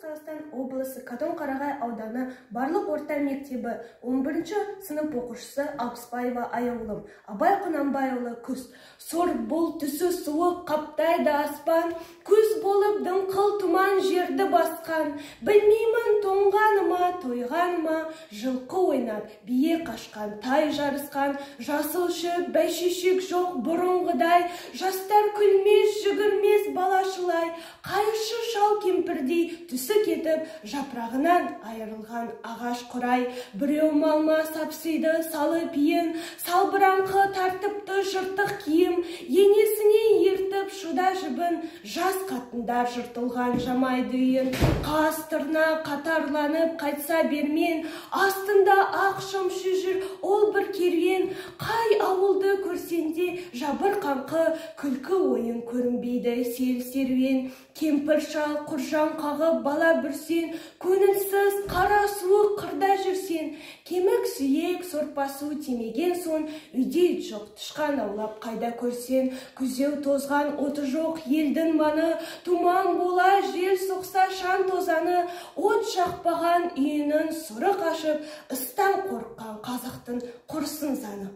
Қазақстан облысы Катонқарағай ауданы Барлық орта мектебі 11 сынып оқушысы Алпысбаева Аяулым. Абай Құнанбайұлы «Күз». Сұр бұл түсі суық қаптайды аспан, күз болып дыңқыл тұман жерді басқан. Білмеймін тоңғаныма, тойғаныма, жылқы ойнап, бие қашқан, тай жарысқан, жасыл шөп, бәйшешек жоқ бұрынғыдай, жастар күлмес, жүгірмес балашылай, қайыршы шал кемпірдей түсі кетіп, жапырағынан айырылған ағаш құрай. Біреу малма сапсиды салып иін, салбыраңқы тартыпты жыртық киім, енесіне ертіп шуда жібін, жас қатындар жыртылған жамайды үйін. Қас тырна қатарланып қайтса бермен, астында ақ шымшы жүр ол бір керуен. Қай ауылды көрсең де жабырқаңқы, күлкі ойын көрінбейді сел серуен. Кемпір шал құржан қағып бала бүрсен, көңілсіз қара суық қырда жүрсең, кемік сүйек сорпа су тимеген соң, үйде ит жоқ тышқан аулап қайда көрсең. Күзеу тозған оты жоқ елдің маңы, тұман бола жел соқса шаң тозаны, от жақпаған үйінің сұры қашып, ыстан қорыққан қазақтың құрсын заңы.